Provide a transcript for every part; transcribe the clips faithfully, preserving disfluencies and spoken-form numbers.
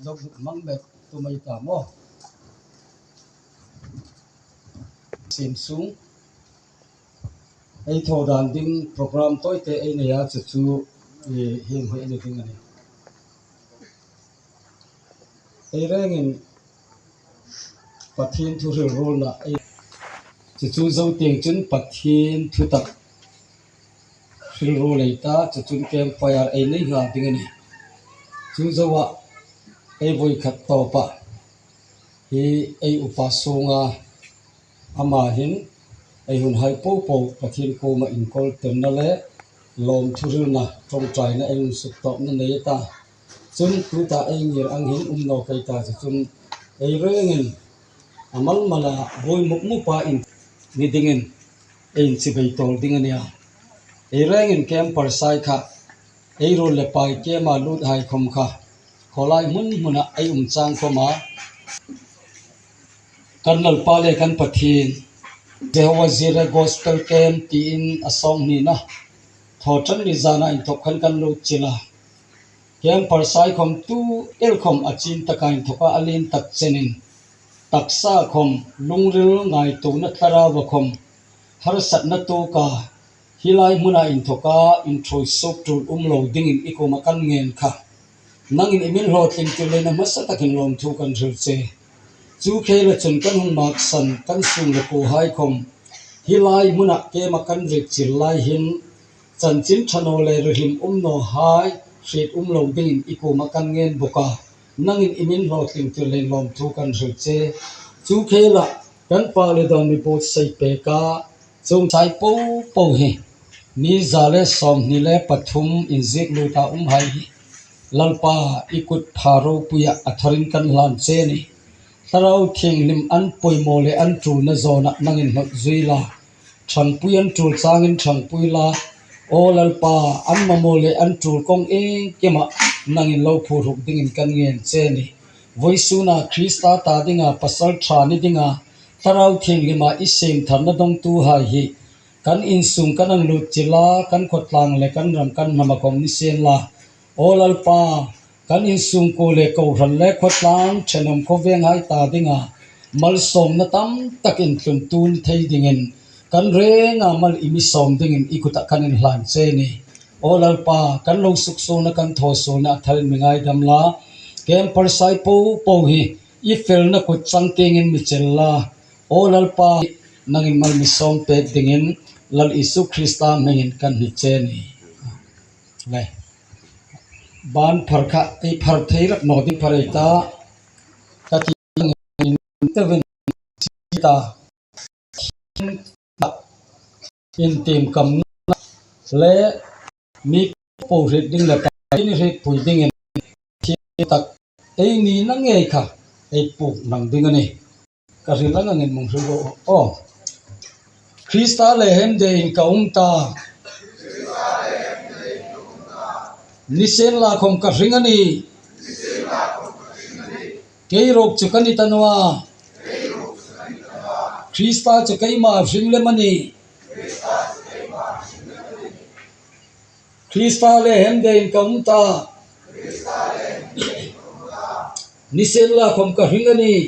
Lo hmang mek tu mai ta maw. Sim sung. Ei thaw dan ding program tawite ei nei a, chu chu, eh, hieng hoi a ni ding a nih. Ei rengin Pathien thu hrilruolna ei, chu chu zo tieng chun Pathien thu tak hrilruol ei ta, chu chun campfire ei nei nghal ding a nih. Chu zoa ei voi khat tawpa hi ei upa sunga ama hin ei hun hai popo Pathien kuoma inkawl tirna le lawmthu hrilna ṭawngṭaina ei hun suktawpna nei ta. Chun tuta ei ngir ang hin um naw kei ta, chu chun ei rengin a mal mala buoi mup mupa in ni dingin ei inchibai tawl ding a nia. Ei rengin camper sai kha, ei ruol le pai kema lut hai khom kha, khawlai hmun hmuna ei um chang khoma, kan Lalpa le kan Pathien, Jehovah Jireh Gospel Camp tiin a sawm hnina Thawṭanni zana inthawk khan kan lut chil a. Camper sai khom tu el khom a chin taka inthoka a lien tak chenin, taksa khom lungril ngaituona thlarauva khom harsatna tuoka, hi lai hmuna inthoka inṭhuoi suk tul um lo dingin i kuoma kan ngen kha. Nangin i min hlawtling tirna hmasa takin lawmthu kan hril che. Chu khela chun kan hung maksan kan sung le kuo hai khom hi lai hmuna kema kan rik chil lai hin chanchin ṭha naw le rihlim um naw hai hriet um lo dingin i kuoma kan ngen bawk a. Nangin i min hlawtling tirna lawmthu kan hril che. Chu khela kan pa le dan mi buotsai peka, chuong sai popo hi ni za le sawmhni le pathum inziek luta um hai hi Lalpa i kut pha ropuia a tharin kan hlan che a nih. Thlarau Thienghlim an poimaw le an ṭulna zawna nangin hnawt zui la. Ṭhangpui an ṭul changin ṭhangpui la. Aw Lalpa, an mamaw le an ṭul kawng iengkima nangin lo phurruk dingin kan ngen che a nih. Vawisuna Krista ta dinga pasal ṭha ni dinga Thlarau Thienghlima i siem tharna dawngtuhai hi kan insung kan hang lut chila, kan khawtlang le kan ram kan hnama khom ni sien la. Aw Lalpa, kan insung kuo le kohran le khawtlang ṭhenawm khawveng hai ta dinga malsawmna tam tak intluntu ni thei dingin kan renga mal i mi sawm dingin i kuta kan inhlan che a nih. Aw Lalpa, kan lo suksuolna kan thawsuolna a tharin mi ngaidam la. Camper sai popo hi i felna kut chang tiengin mi chel la. Aw Lalpa, nangin mal mi sawm pek dingin Lal Isu Krista hmingin kan hni che a nih. Le. Ban phar kha ei phar thei rak naw ding phar ei ta. Ka ti in te vin ta. Intiem kamna le mi po hriet ding le pa ni hrietpui dingin thiem tak ei nina ngei kha ei puk nang ding a nih. Ka hril ang angin mong hril ro. Aw. Krista le hemdein ka um ta. Nisienlakhom ka hring a nih. Kei ruok chu ka ni ta naw a. Krista chu keima hring lem a nih. Krista le hemdein ka um ta. Nisienlakhom ka hring a nih.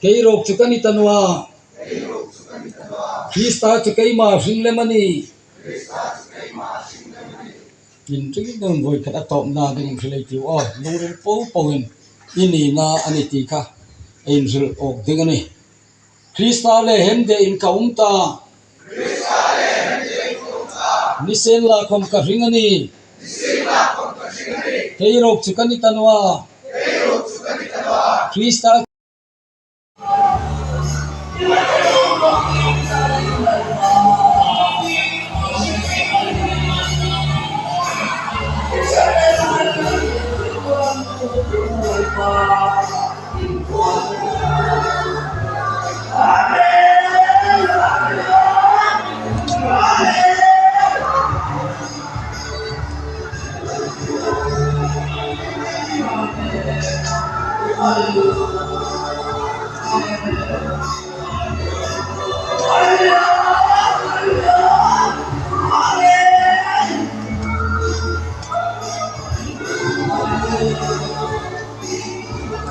Kei ruok chu ka ni ta naw a. Krista chu keima hring lem a nih. Inring dun voi khat a tawpna ding hril ei tiu aw. Lungril popoin i nina a ni ti kha ei inhril awk ding a nih. Krista le hemdein ka um ta. Nisienlakhom ka hring a nih. Kei ruok chu ka ni ta naw a. Krista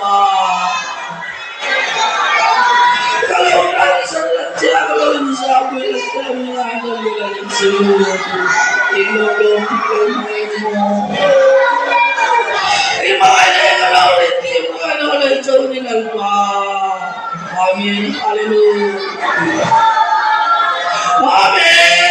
Lalpa. Ka lo kan san la tia, ka lo inzak mi la tia, mi ngai dam mi la ni chu. I lo lo lo mai mo. I mai le ka lo le ti mo lo le chu ni Lalpa. Amen. Hallelujah. Amen.